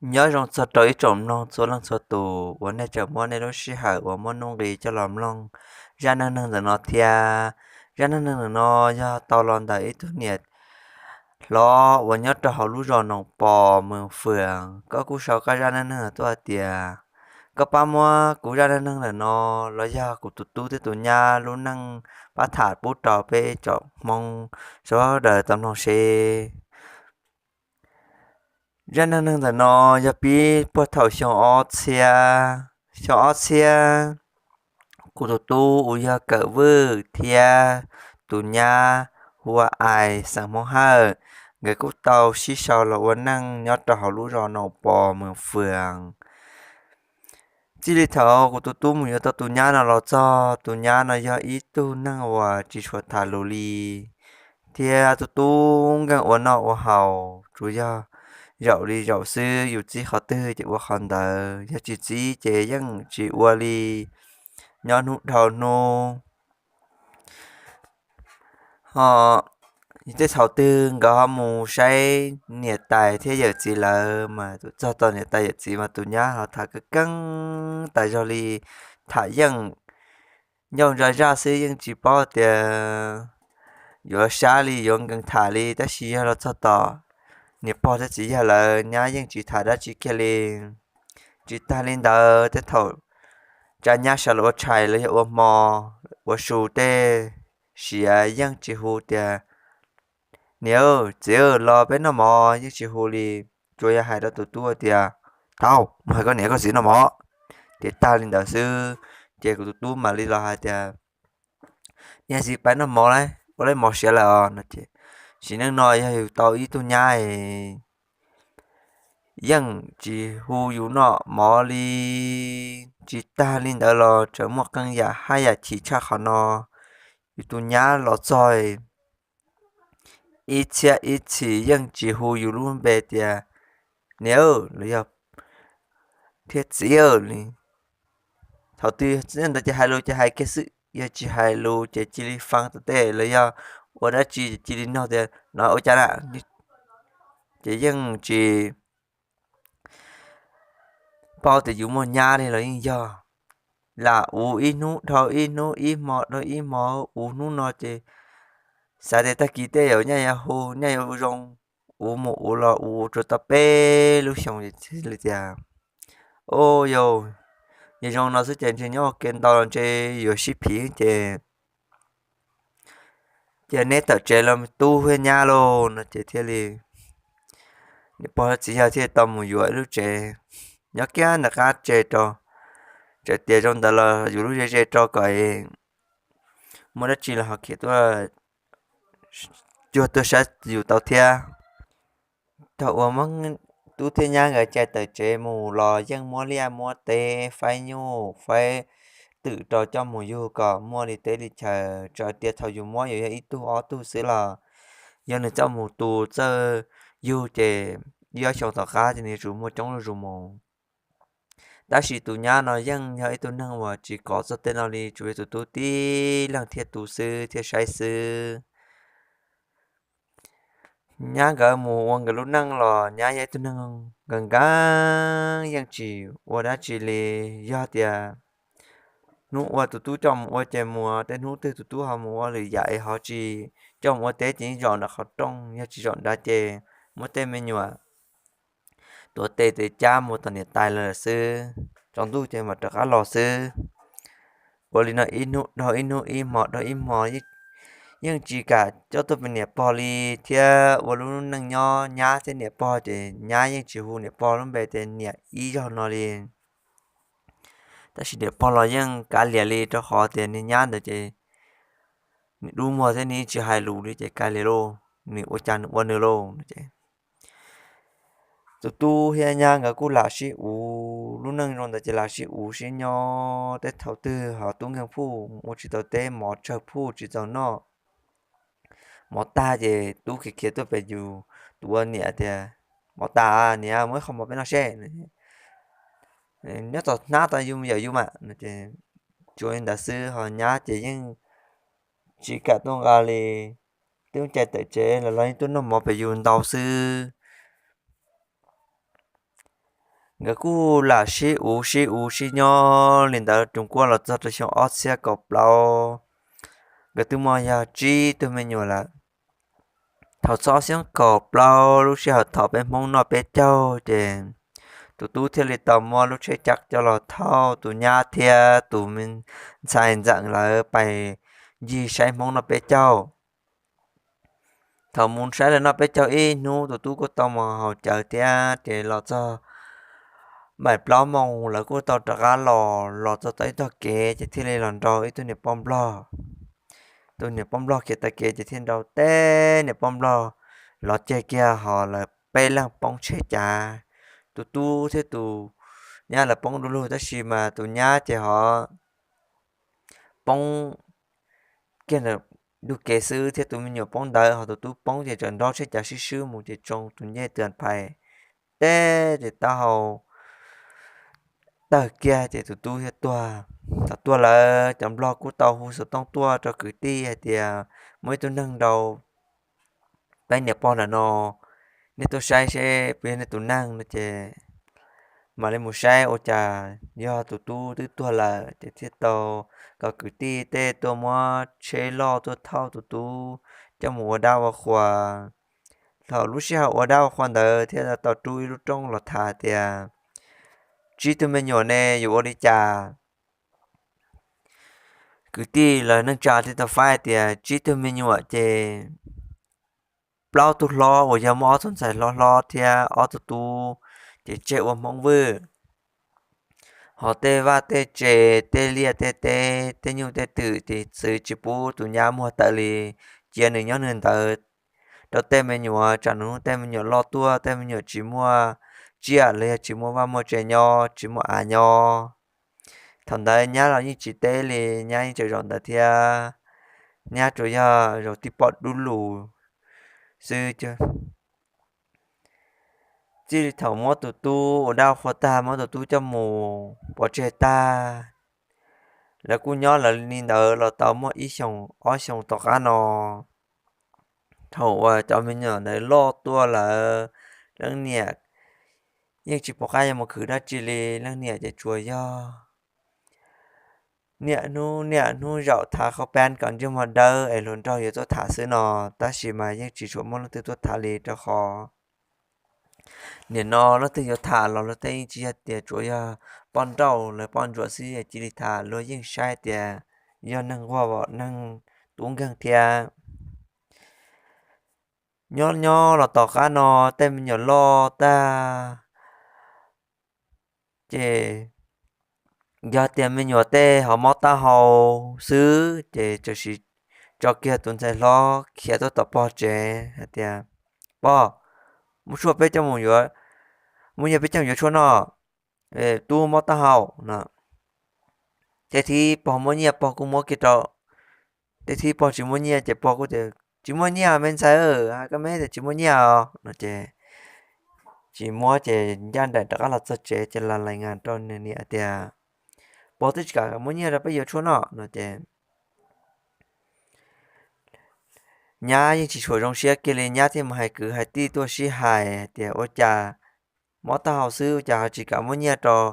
Nyob zoo txog rau ib tsoom mloog txhua leej txhua tus uas nej tseem muab nej lub sij hawm uas muaj nuj nqis coj los mloog zaj neej neeg ntawm no thiab. Zaj neej neeg ntawm no yog tau los ntawm ib tug niam hlob uas nyob rau hauv lub zos Noos Pos, Moos Fwm. Koj kuj sau koj zaj neej neeg tuaj hais tias koj pab muab kuv zaj neej neeg ntawm no los yog kuv tus tub thiab tus nyab lub neej pab tham pub rau peb tsoom Hmoob sawv daws tau mloog seb. Zaj neej neeg ntawm no yog pib puag thaum xyoo ob txhiab. Xyoo ob txhiab, kuv tus tub uas yog Kawm Vwj thiab tus nyab hu ua Ais xeem Hmoob Hawj, nkawd kuj tau sib sau los ua neej nyob rau hauv lub zos Noos Pos, Moos Fwm. Txij li thaum kuv tus tub mus yuav tau tus nyab no los txog, tus nyab no yog ib tug neeg uas tsis tshua tham lus li, thiab tus tub nkeeg ua noj ua haus tsuas yog zaum li zaum xwb, yus txib qhov twg ces ua qhov ntawd, yog tsis txib ces yeej tsis ua li. Nyob hnub dhau hnub, ho tej thaum twg nkawd ho mus saib niam tais thiab yawm txiv lawm mas txog tom niam tais yawm txiv mas tus nyab ho tham keeb keeb tas zog li, tham yeej ncauj ntsa zaj xwb, yeej tsis paub tias yuav sab li yuav nkees tham li. Tab sis yog los txog tom niam pog thiab txiv yawg lawm, nyab yeej tsis tham dab tsi kiag li. Tsis tag li ntawd, tej thaum tsa nyab sawv los ua tshais los yog ua hmo, ua su tej, siav yeej tsis hu tias niam txiv los peb noj mov, yeej tsis hu li. Tsuas yog hais rau tus tub tias tau mus hais koj niam koj txiv noj mov, ces tag li ntawd xwb. Ces kuv tus tub mam li los hais tias niam txiv peb noj mov lawm, ua lawm mov siav lawm os no ces, sim neej no yog yus tau ib tug nyab yeej tsis hu yus noj mov li. Tsis tag li ntawd los tseem muaj qee yam haj yam chim tshaj qhov no. Yus tus nyab los txog ib txhiab ib txhis yeej tsis hu yus lub npe tias niam los yog thiab txiv li. Thaum twg ntawd ces hais lus ces hais kiag xwb, yog tsis hais lus ces cia li fee tom tej los yog ua dab tsi ces cia li nug tias no ua cas na, ces yeej tsis paub tias yus muaj nyab li los yeej yog. Lam ua ib hnub dhau ib hnub, ib hmo dhau ib hmo, ua hnub no ces xav tias tag kis tej zaum nyaj yuav hu nyaj yuav zoo, ua mus ua los ua tsuas tau peb lub xyoos li tias, o, yog zoo no xwb ces ntshe nyob ua ke ntau los ntshe yuav sib phiv ces, ces neb tawm tsev los tub thiab nyab lauj no ces thiaj li niam pog txiv yawg thiaj tau mus yuav ib lub tsev nyob kiag ntawm qab tsev rau, tsev tias zoo ntawd los yuav lub ze ze rau kom muaj dab tsi los ho khiav tuaj cuag tuaj saib yus tau thiab. Thaum uas tub thiab nyab nkawd cais tawm tsev mus los yeej muab liaj muab teb, faib nyuj faib twm rau coj mus yug kom muaj li teb li chaw. Txawm tias thaum yus muab yus yog ib tug ob tug xwb los yog nws coj mus tu txawj yug ces ib ob xyoos tom qab ces nws yuav tsum muaj coob zuj zus mus. Tab sis tus nyab no yeej yog ib tug neeg uas tsis kov txog tej no li, tsuas yog tus tub tib leeg thiaj tu xwb thiaj saib xwb. Nyab nkawd mus ua nkawd lub neej los nyab yog ib tug neeg nkees nkees yeej tsis ua dab tsi li. Yog tias hnub uas tus tub coj mus ua ces mus, tej hnub twg tus tub ho mus ua lwm yam es ho tsis coj mus ua teb ces yeej zaum nram qhov rooj, yog tsis zaum nrad ces muab tej me nyuam tuav tes tes cab mus tom niam tais lawm xwb, tsaus ntuj ces mam rov qab los xwb. Ua li no ib hnub dhau ib hnub, ib hmo dhau ib hmo, yeej tsis kam coj tuaj pem niam pog li, thiab ua lub neej nyob nyab thiab niam pog ces nyab yeej tsis hu niam pog lub npe tias niam ib zaug no li. Tab sis niam pog los yeej kav liam li, rau qhov tias niag nyab ntawd ces nws dub muag thiab nws tsis hais lus li ces kav liam lauj, nws ua cas nws ua nws lauj no ces tus tub thiab nyab nkawd kuj lam sib uv, lub neej zoo ntawd ces lam sib uv sib nyob. Tej thaum twg ho tub nkeeg phuj ua tsis tau teb, mov tsawg phuj tsis txaus noj. Mov tag ces tub khiav khiav tuaj pem yus, tus ua niam tias mov tas niam, muab ib qho mov peb noj seb. Nyob tom hnab tau yus yawm yus mas no ces tsuas li ntawd xwb, ho nyab ces yeej tsis kam tuaj nqa li. Twb cais tawm tsev los los yeej tuaj noj mov pem yus ntau xwb. Nkawd kuj lam sib uv sib uv sib nyob li ntawd rau kuaj los txog rau xyoo ob txhiab kaum plaub, nkawd twb muaj yog tsib tug me nyuam lawm. Thaum txog ob txhiab kaum plaub lub sij hawm thaum peb Hmoob noj peb caug ces tus tub thiaj li tau muab lub tsheb cav coj los thauj tus nyab thiab tus ntxhais ntxawm lawv pais ncig saib Hmoob noj peb caug. Thaum mus saib lawv noj peb caug ib hnub tus tub kuj tau mus haus cawv thiab ces los txog npaum plaub moos lawv kuj tau rov qab los, los txog tau ib tog kev ces thiaj li los nrau ib tug niam poj nplog. Tus niam poj nplog khiav tag kev ces thiaj nrau teb niam poj nplog los ceg kiag ho lawv peb leeg poob tsheb cav. Tus tub thiab tus nyab lawv poob du lug tab sis mas tus nyab ces ho poob kiag ntawm ntug kev xwb thiab tus me nyuam poob ntawd ho tus tub poob ces txawm nrau tsheb cav sib swb mus ces tsoo tus ncej tus phais teb ces taub hau tawg kiag ces tus tub thiaj tuag. Thaum tuag lawm cov nplog kuj tau hu xov tooj tuaj rau kwv tij hais tias muaj ib tug neeg nrau peb niam pog ntawm no, nej tuaj saib seb puas yog nej tus neeg no ces mam li mus saib ua cas yog tus tub twb tuag lawm ces thiaj tau kom kwv tij tej tuaj muab tsheb loj tuaj thauj tus tub coj mus ua dab ua qhua. Thaum lub sij hawm ua dab ua qhua ntawd thiaj tau rub ib lub rooj los tham tias tsib tug me nyuam ne yuav ua li cas. Kwv tij lawv neej tsa thiaj tau faib hais tias tsib tug me nyuam ces plaub tug hlob uas yog muaj ob tug ntxhais hlob hlob thiab ob tug tub ces tseg ua Hmoob vwj. Ho tej vaj tej tse, tej liaj tej teb, tej nyuj tej twm ces txwv tsis pub tus nyab muag tawm li, cia nws nyob nws ntawd rau tej me nyuam, tsam nws hnub tej me nyuam loj tuaj tej me nyuam tsis muaj tsiaj los yog tsis muaj vaj muaj tse nyob, tsis muaj av nyob. Thaum ntawd nyab los yeej tsis teb li, nyab yeej tseem zaum ntawd thiab. Nyab tsuas yog zaum tib pom dub lug xwb. Txij li thaum muab tus tub ua dab qhua tag, muab tus tub coj mus pov tseg tag, lawv kuj nyob lawv li ntawd los tau muaj ib xyoos ob xyoos tom qab no. Thaum uas cov me nyuam ntawd loj tuaj lawm, leej niam yeej tsis pom qab yuav mus khwv dab tsi li, leej niam ces tsuas yog niaj hnub niaj hnub zaum thav qhaub peeb kom ntsej muag dawb es hluas nraug yuav tuaj tham xwb no, tab sis mas yeej tsis tshua muaj leej twg tuaj tham li rau qhov nim no leej twg yuav tham los luag tej yeej tsis yog tias tsuas yog poj nrauj lawv poj ntsuam xwb, cia li tham luag yeej saib tias yog neeg nquag neeg tub nkeeg thiab. Nyob nyob los tom qab no tej me nyuam loj tag ces yog tias me nyuam tej ho mob taub hau xwb ces tam sim tso kiag tus ntxhais hlob khiav tuaj tom pog tsev hais tias, Pog, muab tshuaj peb coj mus yuav, muab nyiaj peb coj mus yuav tshuaj noj, tub mob taub hau no. Tej thib pog muab nyiaj pog kuj muab kiag rau, tej thib pog tsis muaj nyiaj ces pog kuj tias, Tsis muaj nyiaj me ntxhais, hais koj me tias tsis muaj nyiaj os no ces tsis muab ces ncaj nraim rov qab los txog tsev ces los lais ngas rau nws niam tias, Pog twb tsis kam muab nyiaj rau peb yuav tshuaj noj no ces nyab yeej tsis tshua zoo siab kiag li, nyab thiaj mus hais kwv hais tij tuaj sib hais hais tias, Ua cas mob taub hau xwb ua cas ho tsis kam muab nyiaj rau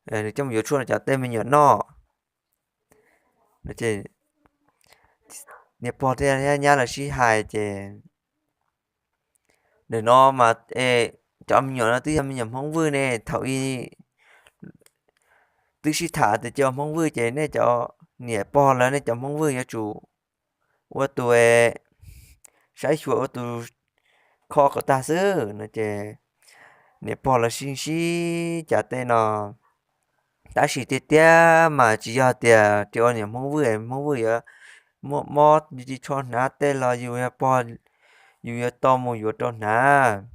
nws coj mus yuav tshuaj no cov tej me nyuam noj? Niam pog thiab nyab lawv sib hais ces nim no mas cov me nyuam no twb yog me nyuam Hmoob vwj ne, thaum ub twb sib tham tias cia ua Hmoob vwj ces nej cov niam pog lawv nej cov Hmoob vwj yuav tsum ua tus saib xyuas ua tus kho kom tag xwb no ces niam pog lawv sib sib cav tej no. Tab sis tiag tiag mas tsis yog tias cia ua niam Hmoob vwj, Hmoob vwj yuav muaj mob tsis tsho hnav tej los yus yog pog, yus yuav tau mus yuav rau hnav.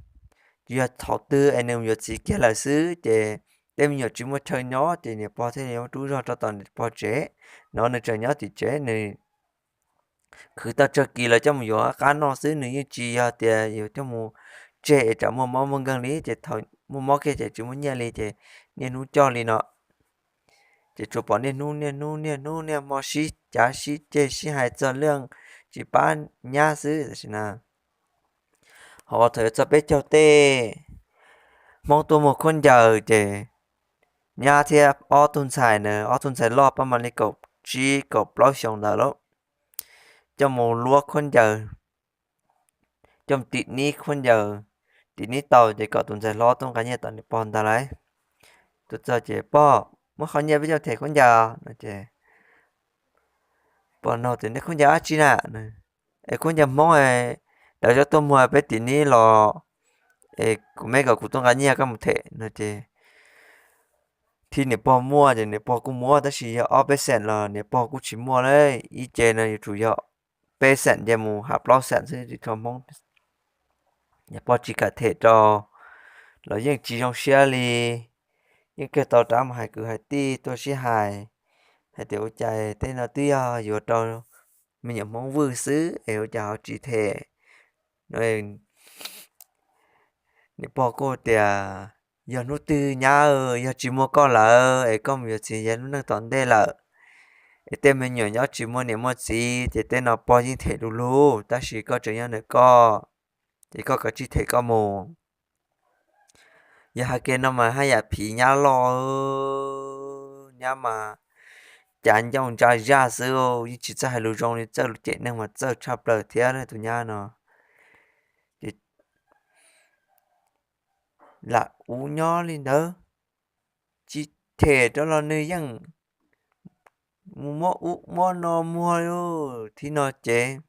Tsis yog thaum twg es nws mus yuav txiv kiag lawm xwb ces tej me nyuam tsis muaj chaw nyob ces niam pog thiaj li rub zog rau tom niam pog tsev no, nws tseem nyob tim tsev, nws khwv tau tsawg kis lawv coj mus yuav qab noj xwb, nws yeej tsis yog tias yuav coj mus tseg es tsam muaj mob muaj nkeeg li ces thaum muaj mob kiag ces tsis muaj nyiaj li ces niaj hnub coj li no. Ces tsuas pom niaj hnub niaj hnub niaj hnub niaj hmo sib cav sib ceg sib hais txog leej tsis pab nyab xwb tam sim na. Ho thaum yuav txog peb caug tej, Hmoob tuaj muag khaub ncaws ces nyab thiab ob tug ntxhais na, ob tug ntxhais loj pab mam li kaum tsib kaum plaub xyoos ntawd lauj, coj mus luab khaub ncaws, coj mus tim nib khaub ncaws, tim nib tau ces kom tus ntxhais hlob tuaj nqa nyiaj tom niam pog ntag lauj. Tuaj txog ces, Pog, muab qhov nyiaj peb coj them khaub ncaws no ces pog nug tias, Nej khaub ncaws dab tsi na? Es khaub ncaws Hmoob, lawv coj tuaj muag peb tim nib los, es kuv, me kom kuv tuaj nqa nyiaj koj mus them no ces, thiab niam pog muaj ces niam pog kuj muab, tab sis yog ob peb xees los niam pog kuj tsis muaj li. Ib ce no yuav tsum yog peb xees ces mus hais plaub xees xwb tsis tshua Hmoob. Niam pog tsis kam them rau los yeej tsis zoo siab li. Yeej kawg tau rov mus hais kwv hais tij tuaj sib hais, hais tias, Ua cas tej no twb yog yuav rau me nyuam Hmoob Vwj xwb es ua cas ho tsis them? Niam pog kuj tias, Yog hnub twg nyab, yog tsis muaj koj lawm es koj mus yuav txiv, yog lub neej tom ntej lawm, es tej me nyuam nyob tsis muaj niam muaj txiv ces tej no pog yeej them lug lug, tab sis koj tseem nyob ntawm koj, ces koj kav tsij them koj mus. Yog hais kiag no mas haj yam phiv nyab loj, nyab mas cav ncauj ntsa zaj xwb, yeej tsis txawj hais lus zoo li, txawj cem neeg mas txawj tshaj plaws thiab tus nyab no. Ces lam ua nyob li ntawd, tsis them rau los nws yeej mus muab ub muab no muag li. Thiab no ces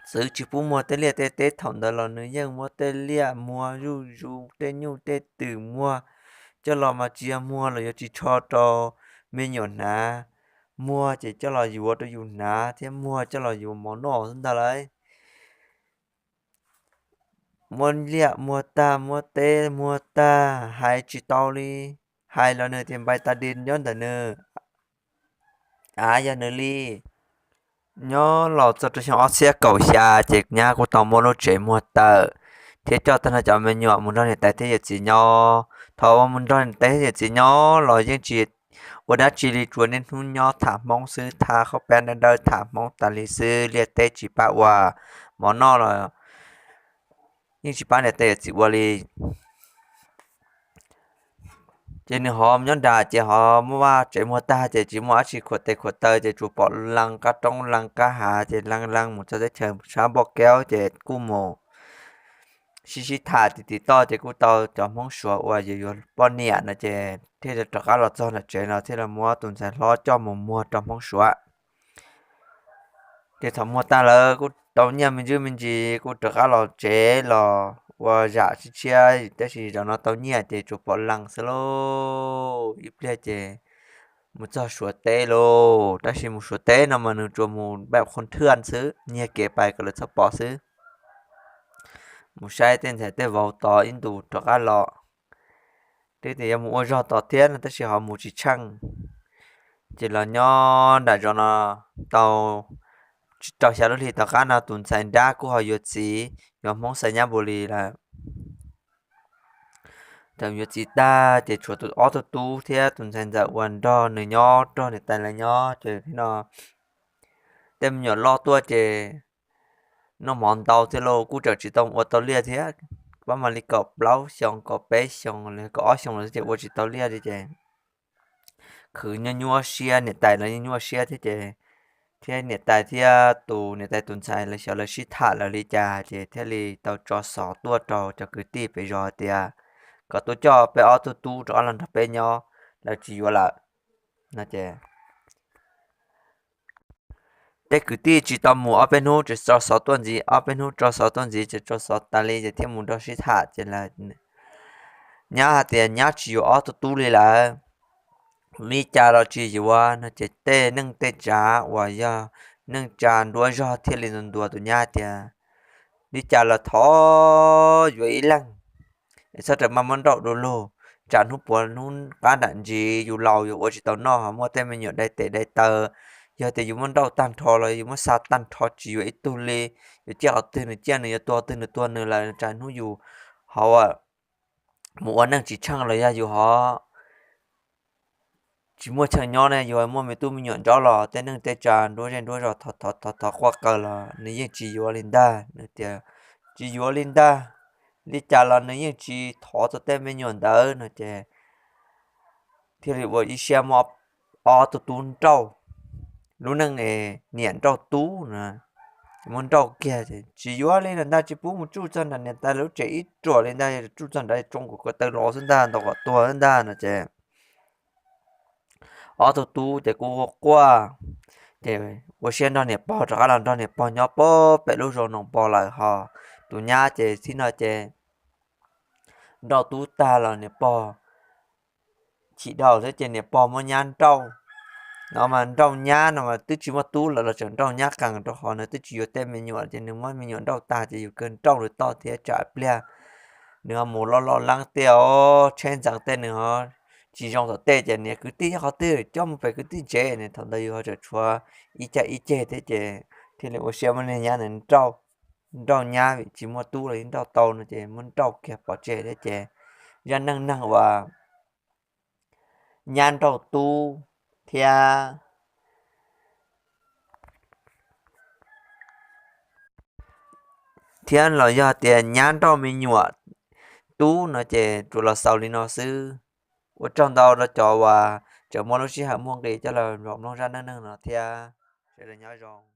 txwv tsis pub muag tej liaj tej teb, thaum ntawd los nws yeej muab tej liaj muag zuj zus, tej nyuj tej twm muag coj los mas tsis yog muag los yuav tsis tsho rau me nyuam hnav, muag ces coj los yuav rau yus hnav thiab muag coj los yuav mov noj xwb ntag lauj. Muab liaj muag tag, muab teb muag tag, hais tsis tau li. Hais los nws tias npai tas di nyob ntawm nws, av yog nws li. Nyob los txog rau xyoo ob txhiab kaum xya ces nyab kuj tau muab lub tsev muag tawm thiab coj tag nrho cov me nyuam mus nrog niam tais thiab yawm txiv nyob. Thaum mus nrog niam tais thiab yawm txiv nyob los yeej tsis ua dab tsi li, tsuas niaj hnub nyob tham Hmoob xwb, tham qhaub peb dawb dawb tham Hmoob tas li xwb, liaj teb tsis pab ua, mov noj los yeej tsis pab niam tais yawm txiv ua li. Ces nws ho nyob nram ces ho muaj vaj tsev muag tag ces tsis muaj dab tsi khuam tes khuam taw ces tsuas pom lees qab roob lees qab hav ces lees lees mus txog teb chaws sab npauj kaub ces kuj mus sib sib tham tim tim toj ces kuj tau cov Hmoob Suav uas yuav yuav poj niam no ces thiaj rov qab los txog nram tsev no thiaj los muab tus ntxhais hlob coj mus muag rau Hmoob Suav. Ces thaum muag tag lawm kuj tau nyiaj me ntsis me ntsis kuj rov qab los tsev los ua zam tshiab tshiab, tab sis zaum no tau nyiaj ces tsuas pom lees xwb lauj. Ib pliag ces mus txog Suav teb lauj, tab sis mus Suav teb no mas nws tsuas mus npaj qhov thwj xwb, nyiag kev pais kom lawv txhob pom xwb. Mus saib tej ntxhais tej vauv tod ib ntus rov qab los. Twb tias yuav mus ua zog tod thiab no tab sis ho mus tsis tsheej. Ces los nyob nram zos no tau tsis rau xya lub hli tom qab no tus ntxhais nrab kuj ho yuav txiv, yuav Hmoob Xais Nyab Npus Lis lawm. Thaum yuav txiv tag ces tshuav tus ob tug tub thiab tus ntxhais ntxawm uas nrog nws nyob, nrog niam tais lawv nyob ces no tej me nyuam loj tuaj ces noj mov ntau thiab lauj, kuj tseem tsis tau ua tau liaj thiab. Pab mam li kaum plaub xyoo, kaum peb xyoo, kaum ob xyoo lawm ces ua tsis tau liaj li ces khwv nyuaj nyuaj siab, niam tais los nyuaj nyuaj siab thiab ces, thiab niam tais thiab tus niam tais tus ntxhais lawv xyov lawv sib tham lawv li cas ces thiaj li tau tso xov tuaj rau cov kwv tij pem zos tias kom tuaj coj peb ob tug tub rov qab los nrog peb nyob, lawv tsis yuav lawm no ces tej kwv tij tsis tau mus ob peb hnub ces tso xov tuaj ntxiv, ob peb hnub tso xov tuaj ntxiv ces tso xov tas li ces thiaj mus nrog sib tham ces lawv, nyab hais tias nyab tsis yuav ob tug tub li lawm, li cas los tsis yuav no ces tej neej tej tsav uas yog neej tsa nruab zog thiaj li ntuas tus nyab tias li cas los thov yuav ib leeg es txhob rawm maj muab nrauj du lug, tsam hnub puav hnub qab nram ntsis yus laus yus ua tsis tau noj ho muaj tej me nyuam dai tes dai taw. Yog tias yus muab nrauj tag nrho los yus muab xa tag nrho tsis yuav ib tug li, yuav ciaj qhov twg nws ciaj nws, yuav tua qhov twg nws tua nws lawm tsam hnub yus ho mus ua neej tsis tsheej los yog yus ho tsis muaj chaw nyob ne, yus muaj me tub me nyuam nrauj los tej neej tej tsa nruab zej nruab zog thov thov quaj qw los nws yeej tsis yuav li ntag. Nws tias tsis yuav li ntag, li cas los nws yeej tsis thov txog tej me nyuam ntawd no ces thiaj li ua ib siab muab ob tug tub nrauj. Lub neej es niam nrauj tub no, muab nrauj kiag ces tsis yuav li lawm ntag, tsis pub mus tsuj txog nram niam tais lub tsev ib ruam li ntag, tsuj txog nrad tsoo kuv ko taw los xwb ntag, ntaus kom tuag xwb ntag no ces ob tug tub ces kuj quaj quaj, ces ua siab nrog niam pog rov qab los nrog niam pog nyob pem lub zos Noos Pos lawm. Ho tus nyab ces txij no ces nrauj tub tag los niam pog chim dhau xwb ces niam pog muab nyab nrauj. No mas nrauj nyab no mas twb tsis muaj tub lawm los tseem nrauj nyab qees, rau qhov nws twb tsis yuav tej me nyuam ces nws muab me nyuam nrauj tag ces yus kawg nrauj nws toj thiab tsam pliag nws ho mus loj loj leeb tej os, tsheb ntxeev tej nws ho tsis zoo tom tej ces niam kwv tij nyob qhov twg coj mus pem kwv tij tsev ne, thaum ntawd yus ho tseem tshuav ib cag ib ceg thiab ces thiaj li ua siab muab niag nyab nws nrauj. Nrauj nyab vim tsis muaj tub los nrauj tau no ces muab nrauj kiag pov tseg thiab ces zaj neej neeg uas nyab nrauj tub thiab thiab los yog tias nyab nrauj me nyuam tub no ces tsuas los xaus li no xwb. Ua tsaug ntau rau cov uas tseem muaj lub sij hawm muaj nqis coj los mloog zaj neej neeg no thiab. Sawv daws nyob zoo.